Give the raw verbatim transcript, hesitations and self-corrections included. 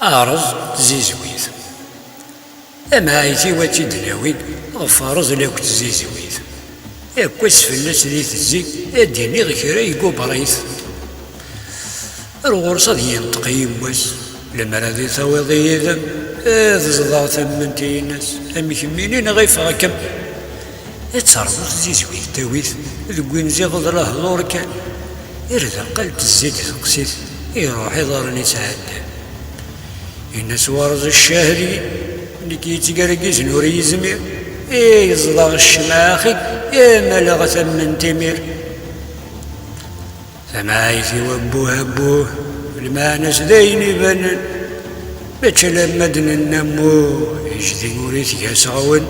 Areẓ d tzizwit. Tamɛayt-iw ad tt-id-nawi ɣef areẓ akked tzizwit. Akkes fell-as di tezzi, ad d-iniɣ kra yegguber-it. Ar ɣur-s ad yenṭeq yiwwas, lemmer ad i-tawiḍ yid-m, ad ẓḍeɣ tamment-ines, am kemmini neɣ ifeɣ-kem. Ad terẓu tzizwit tawit, deg win ziɣ d lehdur kan. Irdeqqal tezzi-d teqsit, iruḥ iḍarren-is ɛeddan. Yenna-s warẓ ccahli, nekk yettgergizen ur yezmir, i yeẓḍeɣ ccemɛa axi, i maleɣ tamment imir. Tamɛayt-iw abbuh abbuh, lmeɛna-s d ayen ibanen, mačči alamma d-nenna mmuh, ijdi ur itga seɣwen.